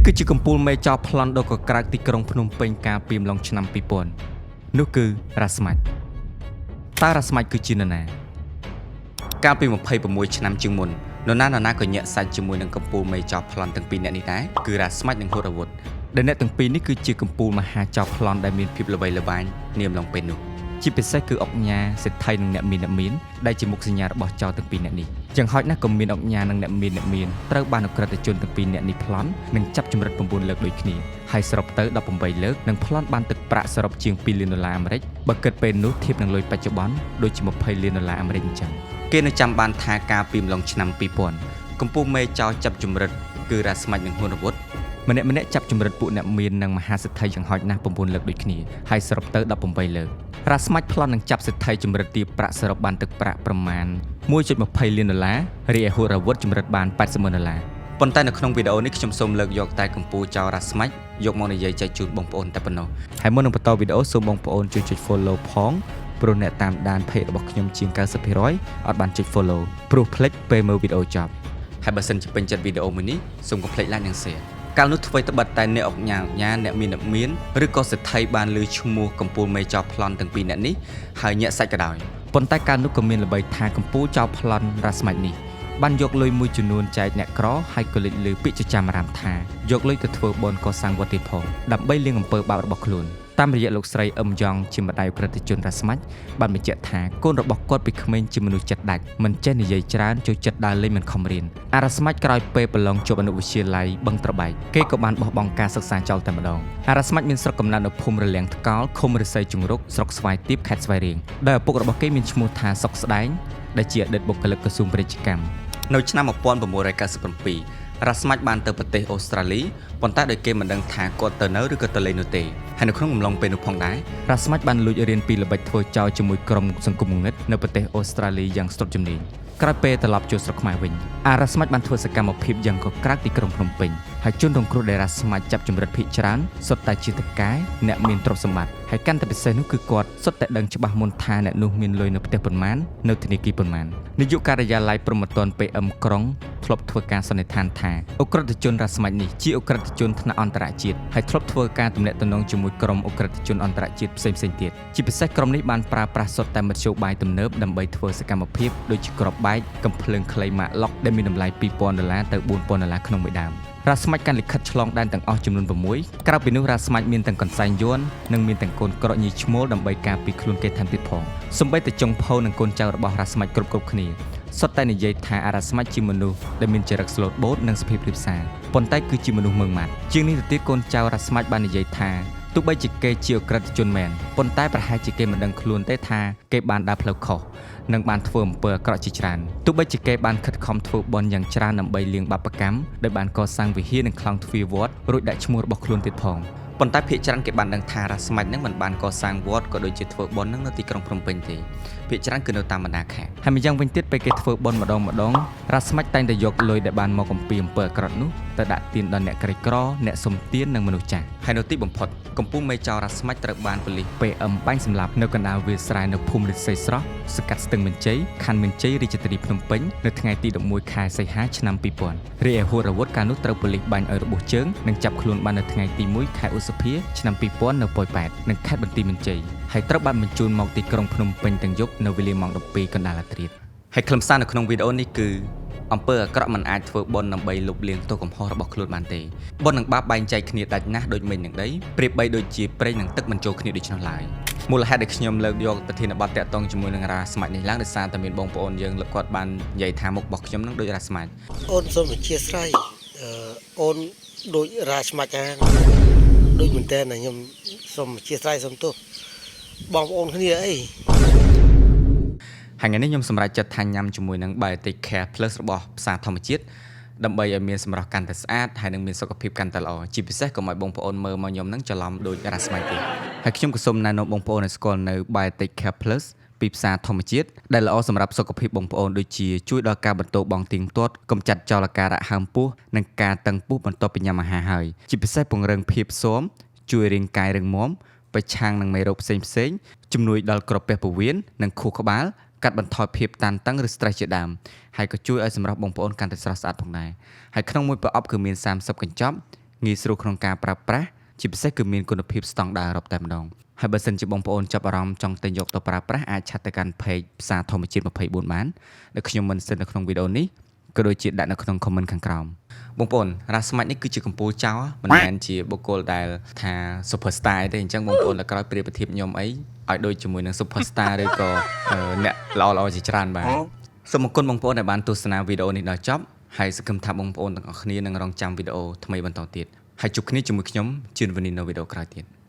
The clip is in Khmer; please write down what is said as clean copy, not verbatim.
គឺជាកំពូលមេចោរប្លន់ដ៏កក្រើកទីក្រុងភ្នំពេញកាលពីអំឡុងឆ្នាំ2000នោះគឺរ៉ាស្មាច់តើរ៉ាស្មាច់គឺជានរណាកាលពី26ឆ្នាំជាងមុននរណានរណាក៏ញាក់សាច់ជាមួយនឹងកំពូលមេចោរប្លន់ទាំងពីរនាក់នេះដែរគឺរ៉ាស្មាច់និងហ៊ុតអាវុធដែលអ្នកទាំងពីរនេះគឺជាកំពូលមហាចោរប្លន់ដែលមានភាពល្បីល្បាញនាអំឡុងពេលនោះជាពិសេសគឺអុកញ៉ាសេដ្ឋីនិងអ្នកមានអ្នកមានដែលជាមុខសញ្ញារបស់ចោរទាំងពីរអ្នកនេះយ៉ាងហោចណាស់ក៏មានអុកញ៉ានិងអ្នកមានអ្នកមានត្រូវបានអក្រិតជនទាំងពីរអ្នកនេះប្លន់និងចាប់ជំរិត9លើកដូចគ្នាហើយសរុបទៅ18លើកនិងប្លន់បានទឹកប្រាក់សរុបជាង2លានដុល្លារអាមេរិកបើគិតពេលនោះធៀបនឹងលុយបច្ចុប្បន្នដូចជា20លានដុល្លារអាមេរិកអញ្ចឹងគេនៅចាំបានថាកាលពីអំឡុងឆ្នាំ2000កំពូលមេចោរចាប់ជំរិតគឺរ៉ាស្មាច់និងហ៊ុនអាវុធម្នាក់ម្នាក់ចាប់ជំរិតពួកអ្នកមាននិងមហាសេដ្ឋីយ៉ាងហោចណាស់9លើកដូចគ្នាហើយសរុបទៅ18លើករ៉ាស្មាច់ប្លន់នឹងចាប់សេដ្ឋីជំរិតទារប្រាក់សរុបបានទឹកប្រាក់ប្រមាណ1.20លានដុល្លាររីឯហ៊ុនអាវុធជំរិតបាន80ម៉ឺនដុល្លារប៉ុន្តែនៅក្នុងវីដេអូនេះខ្ញុំសូមលើកយកតែកម្ពូលចោររ៉ាស្មាច់យកមកនិយាយចែកជូនបងប្អូនតែប៉ុណ្ណោះហើយមុននឹងបន្តវីដេអូសូមបងប្អូនជួយចុច follow ផងព្រោះអ្នកតាមដាន page របស់ខ្ញុំជាង90%អត់បានចុច follow ព្រោះភ្លេចពេលមើលវីដេអូចប់ហើយបើសិនជាពេញចិត្តវីដេអូមួយនេះសូមកុំភ្លេច like និង share កាលនោះធ្វើត្បិតតែអ្នកអុកញ៉ាញ៉ាអ្នកមានអ្នកមានឬក៏សេដ្ឋីបានលើឈ្មោះកំពូលមេចោរប្លន់ទាំងពីរអ្នកនេះហើយញាក់សាច់ក៏ដោយប៉ុន្តែកាលនោះក៏មានល្បីថាកំពូលចោរប្លន់រ៉ាស្មាច់នេះបានយកលុយមួយចំនួនចែកអ្នកក្រហើយក៏លេចលឺពាក្យចចាមអារាមថាយកលុយទៅធ្វើបុណ្យកសាងវត្តទៀតផងដើម្បីលាងអំពើបាបរបស់ខ្លួនតាមរយៈលោកស្រីអឹមយ៉ងជាម្ដាយឧក្រិដ្ឋជនរ៉ាស្មាច់បានបញ្ជាក់ថាកូនរបស់គាត់ពីក្មេងជាមនុស្សចិត្តដាច់មិនចេះនិយាយច្រើនចូលចិត្តដើរលេងមិនខំរៀនអារ៉ាស្មាច់ក្រោយពេលប្រឡងជាប់អនុវិទ្យាល័យបឹងត្របែកគេក៏បានបោះបង់ការសិក្សាចោលតែម្ដងអារ៉ាស្មាច់មានស្រុកកំណើតនៅភូមិរលាំងថ្កោលឃុំរិស័យជង្រុកស្រុកស្វាយទាបខេត្តស្វាយរៀងដោយឪពុករបស់គេមានឈ្មោះថាសុកស្ដែងដែលជាអតីតបុគ្គលិកក្រសួងពាណិជ្ជកម្មនៅឆ្នាំ1997រ៉ាស្មាច់បានទៅប្រទេសអូស្ត្រាលីប៉ុន្តែដោយគេមិនដឹងថាគាត់ទៅនៅឬក៏ទៅលេងនោះទេហើយនៅក្នុងអំឡុងពេលនោះផងដែររ៉ាស្មាច់បានលួចរៀនពីល្បិចធ្វើចោរជាមួយក្រុមសង្គមងងឹតនៅប្រទេសអូស្ត្រាលីយ៉ាងស្ទាត់ជំនាញក្រោយពេលត្រឡប់ចូលស្រុកខ្មែរវិញអារ៉ាស្មាច់បានធ្វើសកម្មភាពយ៉ាងកក្រើកទីក្រុងភ្នំពេញហើយជនរងគ្រោះដែលរ៉ាស្មាច់ចាប់ជំរិតភ័យច្រើនសុទ្ធតែជាតកែអ្នកមានទ្រព្យសម្បត្តិហើយកាន់តែពិសេសនោះគឺគាត់សុទ្ធតែដឹងច្បាស់មុនថាអ្នកនោះមានលុយនៅផ្ទះប៉ុន្មាននៅធនាគារប៉ុន្មាននាយកការិយាល័យព្រហ្មទណ្ឌ PM ក្រុងធ្លាប់ធ្វើការសន្និដ្ឋានថាឧក្រិដ្ឋជនរ៉ាស្មាច់នេះជាឧក្រិដ្ឋជនថ្នាក់អន្តរជាតិហើយធ្លាប់ធ្វើការទំនាក់ទំនងជាមួយក្រុមឧក្រិដ្ឋជនអន្តរជាតិផ្សេងៗទៀតជាពិសេសក្រុមនេះបានប្រើប្រាស់សុទ្ធតែមធ្យោបាយទំនើបដើម្បីធ្វើសកម្មភាពដូចជាគ្រាប់បែកកំភ្លើងខ្លីម៉ាកឡុកដែលមានតម្លៃ2000ដុល្លារទៅ4000ដុល្លារក្នុងមួយដើមរ៉ាស្មាច់កាន់លិខិតឆ្លងដែនទាំងអស់ចំនួន6ក្រៅពីនោះរ៉ាស្មាច់មានទាំងកន្សែងយួននិងមានទាំងកូនក្រកញីឈ្មោលដើម្បីការពារខ្លួនគេថែមទៀតផងសូម្បីតែចុងភៅនិងកូនចៅរបស់រ៉ាស្មាច់គ្រប់ៗគ្នាសុទ្ធតែនិយាយថាអារ៉ាស្មាច់ជាមនុស្សដែលមានចរិតស្លូតបូតនិងសុភាពរាបសារប៉ុន្តែគឺជាមនុស្សម៉ឺងម៉ាត់ជាងនេះទៅទៀតកូនចៅរ៉ាស្មាច់បាននិយាយថាទោះបីជាគេជាឧក្រិដ្ឋជនមែនប៉ុន្តែប្រហែលជាគេមិនដឹងខ្លួនទេថាគេបានដើរផ្លូវខុសនិងបានធ្វើអំពើអាក្រក់ជាច្រើនទោះបីជាគេបានខិតខំធ្វើបុណ្យយ៉ាងច្រើនដើម្បីលាងបាបកម្មដោយបានកសាងវិហារនិងខ្លោងទ្វារវត្តរួចដាក់ឈ្មោះរបស់ខ្លួនទៀតផងប៉ុន្តែភាគច្រើនគេបានដឹងថារ៉ាស្មាច់នឹងមិនបានកសាងវត្តក៏ដូចជាធ្វើបុណ្យនឹងនៅទីក្រុងភ្នំពេញទេភាគច្រើនគឺនៅតាមបណ្ដាខេត្តហើយម្យ៉ាងវិញទៀតពេលគេធ្វើបុណ្យម្ដងម្ដងរ៉ាស្មាច់តែងតែយកលុយដែលបានមកអំពីអំពើអាក្រក់នោះទៅដាក់ទានដល់អ្នកក្រីក្រអ្នកសុំទាននិងមនុស្សចាស់ហើយនៅទីបំផុតកំពូលមេចោររ៉ាស្មាច់ត្រូវបានប៉ូលីស PM បាញ់សម្លាប់នៅកណ្ដាលវាលស្រែនៅភូមិរិស័យស្រស់សង្កាត់ស្ទឹងមានជ័យខណ្ឌមានជ័យរាជធានីភ្នំពេញនៅថ្ងៃទី11ខែសីហាឆ្នាំ2000រីឯហួរអាវុធកាលនោះត្រូវប៉ូលីសបាញ់ឲ្យរបួសជើងនិងចាប់ខ្លួនបាននៅថ្ងៃទី1ខែឧសភាឆ្នាំ2000នៅប៉ោយប៉ែតនិងខេត្តបន្ទាយមានជ័យហើយត្រូវបានបញ្ជូនមកទីក្រុងភ្នំពេញទាំងយប់នៅវេលាម៉ោង12កណ្ដាលអាធ្រាត្រហើយខ្លឹមសារនៅក្នុងវីដេអូនេះគឺអំពើអាក្រក់មិនអាចធ្វើបុណ្យដើម្បីលុបលាងទោសកំហុសរបស់ខ្លួនបានទេបុណ្យនិងបាបបែងចែកគ្នាដាច់ណាស់ដូចមេឃនឹងដីប្រៀបបីដូចជាប្រេងនិងទឹកមិនចូលគ្នាដូច្នោះឡើយមូលហេតុដែលខ្ញុំលើកយកប្រធានបទតាក់ទងជាមួយនឹងរ៉ាស្មាច់នេះឡើងដោយសារតែមានបងប្អូនយើងលើកគាត់បាននិយាយថាមុខរបស់ខ្ញុំនឹងដូចរ៉ាស្មាច់ អូនសូមអធិស្ឋានអឺអូនដូចរាស្មាច់អាងដូចមែនតើណាខ្ញុំសូមអធិស្ឋានសូមទោសបងប្អូនគ្នាអី ហើយថ្ងៃនេះខ្ញុំសម្រេចចិត្តថាញ៉ាំជាមួយនឹង Biotic Care Plus របស់ផ្សារធម្មជាតិដើម្បីឲ្យមានសម្រស់កាន់តែស្អាតហើយនឹងមានសុខភាពកាន់តែល្អជាពិសេសកុំឲ្យបងប្អូនមើលមកខ្ញុំនឹងច្រឡំដូចរ៉ាស្មាច់ទេហើយខ្ញុំក៏សូមណែនាំបងប្អូនឲ្យស្គាល់នៅ Biotic Care Plus ពីផ្សារធម្មជាតិដែលល្អសម្រាប់សុខភាពបងប្អូនដូចជាជួយដល់ការបន្ទោបង់ទៀងទាត់កម្ចាត់ចោលអាការៈហើមពោះនិងការតឹងពោះបន្ទាប់ពីញ៉ាំអាហារហើយជាពិសេសពង្រឹងភាពស៊ាំជួយរាងកាយរឹងមាំប្រឆាំងនឹងមេរោគផ្សេងៗជំនួយដល់ក្រពះពោះវៀននិងខួរក្បាលកាត់បន្ថយភាពតានតឹងឬ stress ជាដើមហើយក៏ជួយឲ្យសម្រស់បងប្អូនកាន់តែស្រស់ស្អាតផងដែរហើយក្នុងមួយប្រអប់គឺមាន30កញ្ចប់ ងាយស្រួលក្នុងការប្រើប្រាស់ជាពិសេសគឺមានគុណភាពស្តង់ដារអឺរ៉ុបតែម្ដងហើយបើសិនជាបងប្អូនចាប់អារម្មណ៍ចង់ទិញយកទៅប្រើប្រាស់អាច chat ទៅកាន់ page ផ្សារធម្មជាតិ24បានដែលខ្ញុំមិនសិននៅក្នុងវីដេអូនេះក៏ដូចជាដាក់នៅក្នុង comment ខាងក្រោមបងប្អូនរ៉ាស្មាច់នេះគឺជាកម្ពូលចោលមិនមែនជាបុគ្គលដែលថា superstar ទេអញ្ចឹងបងប្អូនដល់ក្រោយប្រៀបធៀបខ្ញុំអីឲ្យដូចជាមួយនឹង superstar ឬក៏អ្នកល្អៗជាច្រើនបាទសូមអរគុណបងប្អូនដែលបានទស្សនាវីដេអូនេះដល់ចប់ហើយសង្ឃឹមថាបងប្អូនទាំងអស់គ្នានឹងរងចាំវីដេអូថ្មីបន្តទៀតហើយជួបគ្នាជាមួយខ្ញុំជឿនវនីនៅវីដេអូក្រោយទៀត។